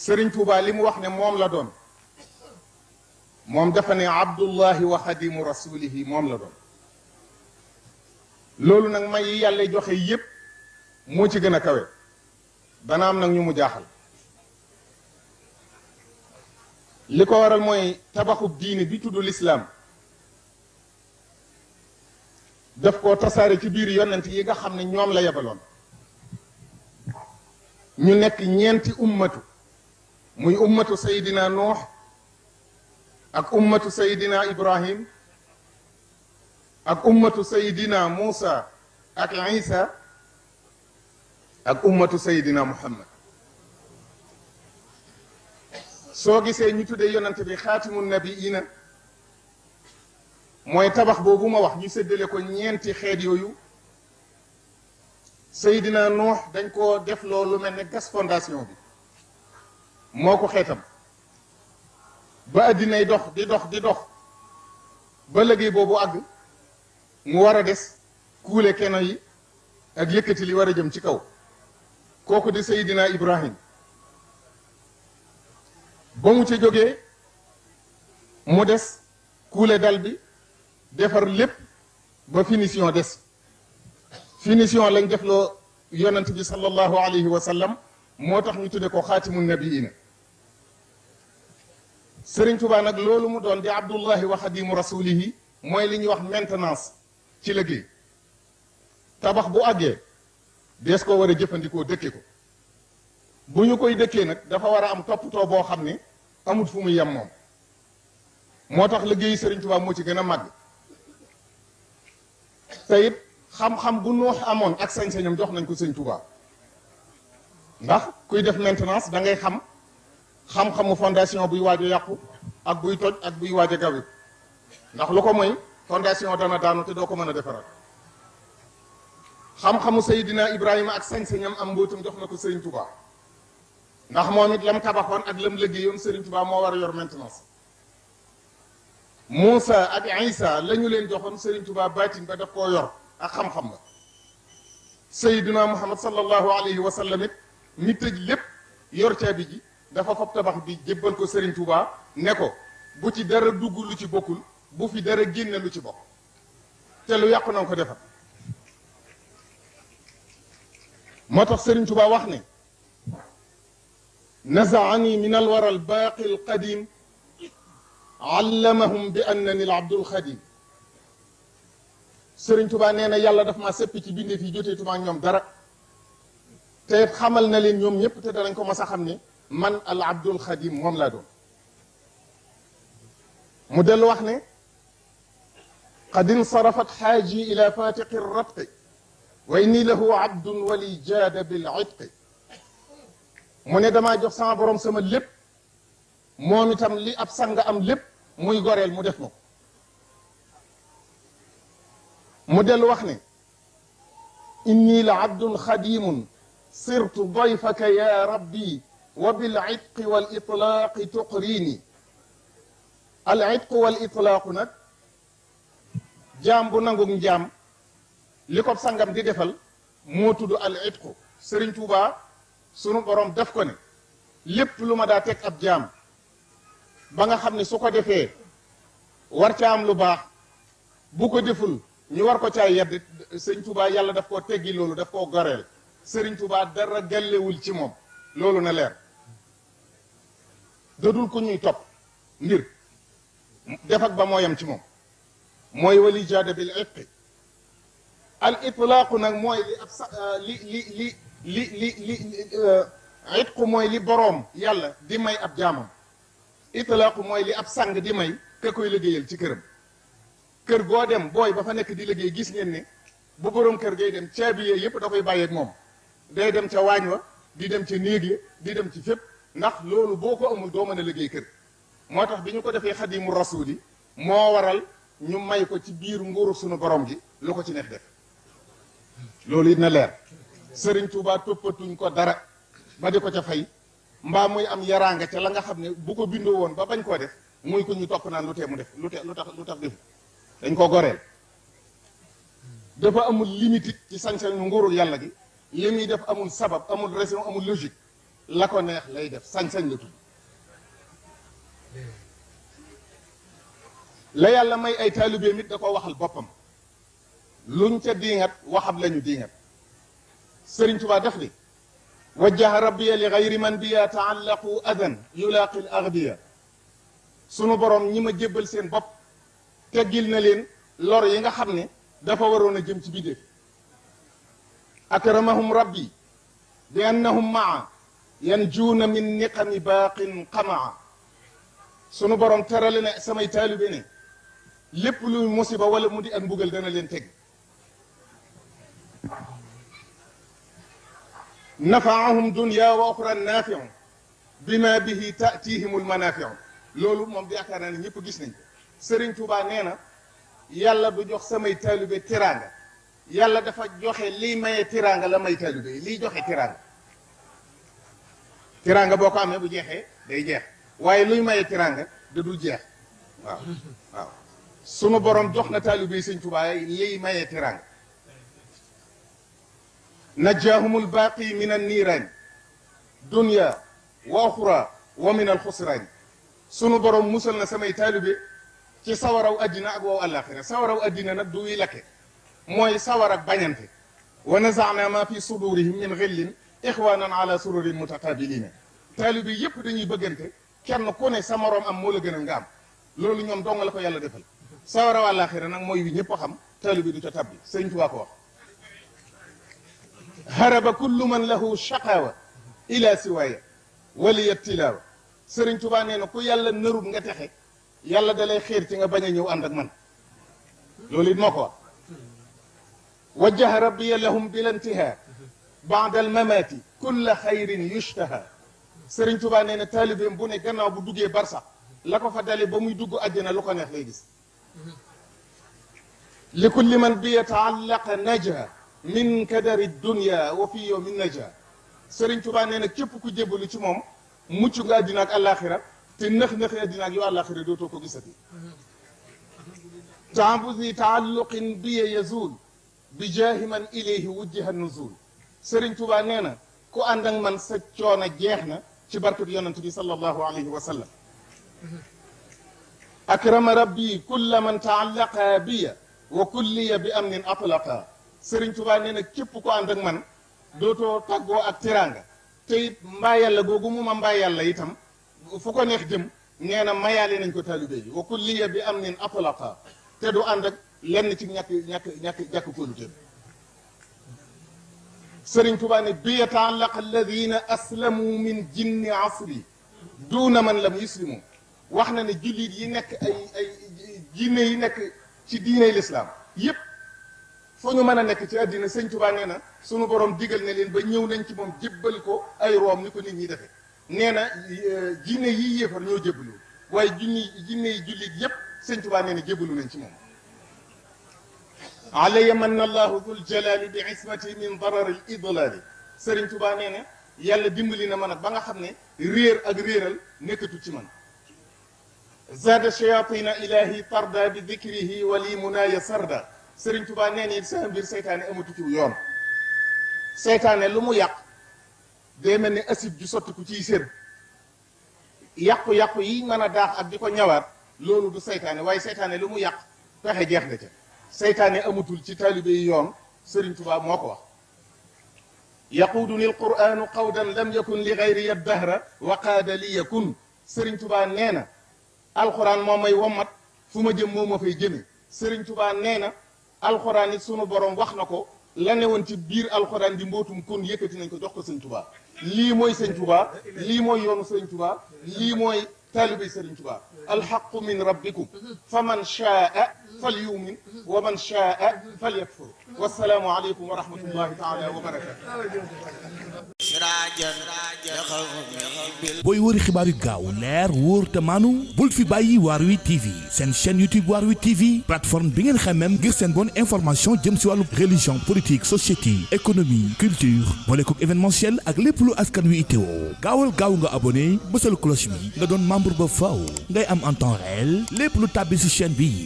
Sëriñ Tuubaa li mu wax ne moom la doon moom dafa ne abdullahi wa xadimu rasulihi moom la doon loolu nag may yi yàlla joxe yépp moo ci gën a kawe dana am nag ñu mu jaaxal li ko waral mooy tabaxub diine bi tudd lislaam daf koo tasaare ci biir yonent yi nga xam ne ñoom la yebaloon ñu nekk ñeenti ummatu muy ummatu sayidina nuux ak ummatu sayidina ibrahim ak ummatu sayidina muusa ak isa ak ummatu sayidina muhammad soo gisee ñu tuddee yonante bi xaatimu nabiina mooy tabax boobu ma wax ñu séddale ko ñeenti xeet yooyu sayidina nuux dañ ko def loolu mel ne gas fondation bi moo ko xeetam ba addinay dox di dox ba liggéey boobu àgg mu war a des kuule keno yi ak yëkkati li war a jëm ci kaw kooku di sayidina ibrahim ba mu ci jógee mu des kuule dal bi defar lépp ba finition des finition lañ def loo yonent bi sallallahu alayhi wa sallam moo tax ñu tudde ko xaatimu nabiina Sëriñ Tuubaa nag loolu mu doon di abdullahi wa xadimu rasulihi mooy li ñuy wax maintenance ci liggéey tabax bu àggee dees ko war a jëfandikoo dëkke ko bu ñu koy dëkkee nag dafa war a am toppatoo boo xam ne amut fu mu yem moom moo tax liggéeyu Sëriñ Tuubaa moo ci gën a màgg te it xam-xam bu Nuux amoon ak sañ-sañam jox nañ ko Sëriñ Tuubaa ndax kuy def maintenance da ngay xam-xamu fondation buy waaj a yàqu ak buy toj ak buy waaj a gawi ndax lu ko mooy fondation dana daanu te doo ko mën a defaraat xam-xamu Seydina Ibrahima ak sañ-sañam am mbootum jox na ko Sëriñ Tuubaa ndax moom it lam tabaxoon ak lam liggéeyoon Sëriñ Tuubaa moo war a yor maintenance Muusa ak Isa la ñu leen joxoon Sëriñ Tuubaa baatin ba daf koo yor ak xam-xam ba Seydina Muhammad sallallahu alayhi wa sallam it mi tëj lépp yor caabi ji dafa fab tabax bi jébbal ko Sëriñ Tuubaa ne ko bu ci dara dugg lu ci bokkul bu fi dara génne lu ci bokk te lu yàqu na ko defar moo tax Sëriñ Tuubaa wax ne nazaani min alwara albaaqi alqadim allamahum bi annani alabdul xadim Sëriñ Tuubaa nee na yàlla daf maa seppi ci bindee fii joteetuma ak ñoom dara te xamal na leen ñoom ñëpp te danañ ko mas a xam ne man al abdul xadim moom laa doon mu dellu wax ne qad insarafat xaaji ila fatiqi ratqi wa inni lahu abdun wali jaada bil itqi mu ne damaa jox sama borom sama lépp moom itam li ab sang am lépp muy goreel mu def ma ko mu dellu wax ne inni la abdun xadimun sirtu dayfaka ya rabbi wa bil itqi wal itlaaqi tuqrini al itqu wal itlaaqu nag jaam bu nangug njaam li ko sangam di defal moo tudd al itqu Sëriñ Tuubaa sunu borom def ko ne lépp lu ma daa teg ab jaam ba nga xam ne su ko defee war ca am lu baax bu ko deful ñu war ko caa yedd Sëriñ Tuubaa yàlla daf koo teggi loolu daf koo goreel Sëriñ Tuubaa dara gàllewul ci moom loolu na leer dadul ko ñuy topp ngir def ak ba mooyam ci moom mooy wali jaada bil itqi al itlaaqu nag mooy li ab sa li itqu mooy li boroom yàlla di may ab jaamam itlaaqu mooy li ab sang di may ka koy liggéeyal ci këram kër goo dem booy ba fa nekk di liggéey gis ngeen ne bu boroom kër gay dem caabi yee yëpp da koy bàyyeeg moom day dem ca waañ wa di dem ca néeg ya di dem ci fépp ndax loolu boo ko amul doo mën a liggéey kër moo tax bi ñu ko defee xadimu rasuuli moo waral ñu may ko ci biir nguuru sunu borom gi lu ko ci neex def loolu it na leer Sëriñ Tuubaa toppatuñ ko dara ba di ko ca fay mbaa muy am yaraanga ca la nga xam ne bu ko bindoo woon ba bañ koo def muy ko ñu topp naan lu tee mu def lu tax def dañ ko goreel dafa amul limite ci sañ-sañu nguurul yàlla gi li muy def amul sabab amul raison amul logique la ko neex lay def sañ-sañ la tudd la yàlla may ay taalibe mit da ko waxal boppam luñ ca diingat waxam lañu diingat Sëriñ Tuubaa def di wajjaha rabbiya li gayri man biya taallaqu adan yulaaqi l agdiya sunu borom ñi ma jébbal seen bopp teggil na leen lor yi nga xam ne dafa waroon a jëm ci biddeef akramahum rabbi bi annahum maa yanjuuna min niqami baaqin qamaa sunu borom terale ne samay taalibe ne lépp luy musiba wala mu di ak mbugal dana leen teg nafaahum dunya wa oxra naafiu bima bihi tatihimul manafiu loolu moom di yaakaar naa ne ñëpp gis nañ ko Sëriñ Tuubaa nee na yàlla du jox samay taalibe tiraanga yàlla dafa joxe liy maye tiraanga la may taalibe yi liy joxe tiraanga tiraanga boo ko amee bu jeexee day jeex waaye luy maye tiraanga da dul jeex waaw waaw sunu borom jox na taalibe yi Sëriñ Tuubaa liy maye tiraanga najjaahumul baaqi min an niiraan dunya wa oxra wa min al xusraan sunu borom musal na samay taalibe ci sawaraw addina ak wow àllaaxira sawaraw addina nag du wi lakke mooy sawar ak bañante wa nazaana ma fi sudurihim min xillin ixwanan ala sururin mutaqabilina taalibe yépp dañuy bëggante kenn ku ne sa moroom am moo la gënal nga am loolu ñoom dong la ko yàlla defal sawaraw àllaaxira nag mooy wi ñëpp a xam taalibe du ca tabbi Sëriñ Tuubaa ko wax haraba kullu man lahu shaqaawa ila siwaaya waliya tilaawa Sëriñ Tuubaa nee na ku yàlla nërub nga texe yàlla dalay xiir ci nga bañ a ñëw ànd ak man loolu it moo ko wax wajjaha rabbiya lahum bil intihaa baada al mamaati kulla xayrin yushtaha Sëriñ Tuubaa nee na taalibeem bu ne gannaaw bu duggee barsax la ko fa dale ba muy dugg àjjana lu ko neex lay gis li kulli man bi yataallaqa naja min kadari dunya wa fi yawmin naja Sëriñ Tuubaa nee na képp ku jébbalu ci moom mucc nga àddina ak àllaaxira te nëx-nëxi àddina ak yu àllaaxira dootoo ko gisati taabusi taalluqin biya yazul bi jaahi man ilayhi wujjiha nuzul Sëriñ Tuubaa nee na ku ànd ak man sa coono jeex na ci barkeb yonent bi sallallahu alayhi wa sallam akrama rabbi kulla man taallaqa biya wa kulliya bi amnin atlaqa Sëriñ Tuubaa nee na képp ku ànd ak man dootoo tàggoo ak tiraanga te it mbaa yàlla googu mu ma mbaa yàlla itam fu ko neex jëm nee na mayaale nañ ko taalibe yi wa kulliya bi amnin atlaqa te du ànd ak lenn ci ñàkk kóolute Sëriñ Tuubaa ne bi yataallaqa alladina aslamu min jinni asri duuna man lam yuslimu wax na ne jullit yi nekk ay jinne yi nekk ci diiney lislaam yépp foo ñu mën a nekk ci àddina Sëriñ Tuubaa nee na sunu borom digal ne leen ba ñëw nañ ci moom jébbal ko ay room ni ko nit ñi defee nee na jinne yi yéefar ñoo jébbalu waaye jinne yi jullit yépp Sëriñ Tuubaa nee na jébbalu nañ ci moom alaya manna allahu dul jalali bi ismati min darar al idlali Sëriñ Tuubaa nee na yàlla dimbali na ma nag ba nga xam ne réer ak réeral nekkatu ci man zada shayatina ilahi tarda bi dikrihi wali munaya sarda Sëriñ Tuubaa nee na sa mbir seytaane amatu ci yoon seytaane lu mu yàq day mel ni acide ju sotti ku ciy sér yàqu-yàqu yi mën a daax ak di ko ñawaat loolu du seytaane waaye seytaane lu mu yàq pexe jeex na ca seytaane amatul ci taalibe yi yoon Sëriñ Tuubaa moo ko wax yaquuduni alquranu qawdan lam yakun li gayri dahra wa qaada li yakun Sëriñ Tuubaa nee na alquran moo may wommat fu ma jëm moo ma fay jëme Sëriñ Tuubaa nee na alquran it sunu borom wax na ko la ne woon ci biir alquran di mbootum kun yëkkati nañ ko jox ko Sëriñ Tuubaa lii mooy Sëriñ Tuubaa lii mooy yoonu Sëriñ Tuubaa lii mooy taalibey Sëriñ Tuubaa alxaqu min rabbikum fa man shaa falyumin wa man shaa falyakfur wassalaamu aleykum wa rahmatullahi taala wa barakatu booy wëri xibaar yu gaaw leer wóor te maanu bul fi bàyyi Waarwi TV seen chaîne YouTube Waarwi TV plateforme bi ngeen xamem ngir seen bonne information jëm si wàllu religion politique société économie culture boole kook événementiel ak lépp lu askan wi itteewoo gaawal gaaw nga abonné bësal cloche bi nga doon membre ba faaw ngay am en temps réel lépp lu tàbbi si chaîne bi